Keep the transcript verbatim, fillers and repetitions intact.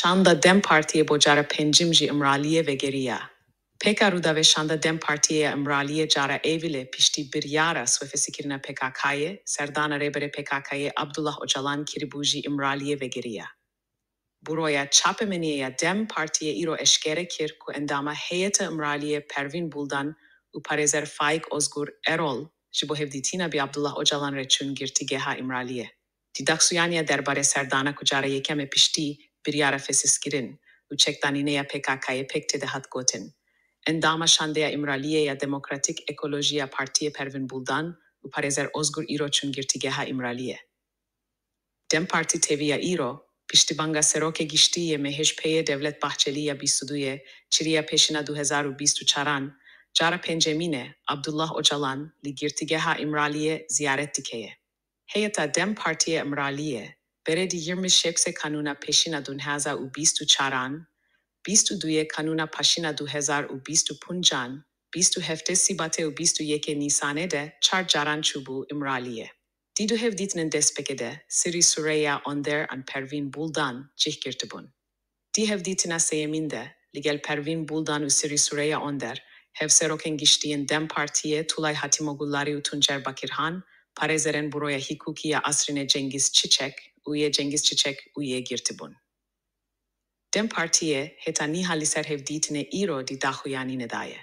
Şanda DEM Partiyê bo cara pêncim jî Îmraliyê vegeriya. Pêka Rûdawê şanda DEM Partiyê ya Îmraliyê cara êvîlê piştî biryara swêfesikirina P K K'yê, serdana Rêberê P K K'yê Abdullah Ocalan kiribû jî Îmraliyê vegeriya. Buroya çapemeniyê ya DEM Partiyê îro eşkere kir ku endama heyeta Îmraliyê Pervîn Buldan û parêzer Faik Ozgur Erol ji bo hevdîtina bi Abdullah Ocalan re çûn girtîgeha Îmraliyê. Di daxuyaniya derbarê serdana ku cara yekemê piştî biryara fêsizkirin û çekdanînê ya P K K'yê pêk tê de hat gotin, endama şandeya Îmraliyê ya Demokratîk Ekolojiya Partiyê Pervîn Buldan û parêzer Ozgur îro çûn girtîgeha Îmraliyê. DEM Partî têviya îro, piştî banga Serokê Giştî yê MHP'yê Devlet Bahçelî ya bîst û duyê, çiriya pêşîna du hezar û bîst û çaran, cara pêncemînê Abdullah Ocalan li girtîgeha Îmraliyê ziyaret dikeye. Heyeta DEM Partiyê Îmraliyê, berê di yirmi şeşê Kanûna pêşîna du hezar û bîst û çaran, bîst û duyê Kanûna paşîna du hezar û bîst û pêncan, bîst û heftê Sîbatê û bîst û yekê Nîsanê de çar caran çûbû Îmraliyê. Di du hevdîtinên destpêkê de Sirî Süreyya Onder an Pervîn Buldan cih girtibûn. Di hevdîtina sêyemîn de, li gel Pervîn Buldan û Sirî Süreyya Onder, hevserokên giştî yên DEM Partiyê Tulay Hatîmogullari û Tuncer Bakirhan, parêzerên Buroya Hîkûkî ya Asrînê Cengiz Çiçek û yê Cengiz Çiçek û yê girtibûn. DEM Partiyê heta nîha li ser hevdîtinê îro di daxuyanînê de ye.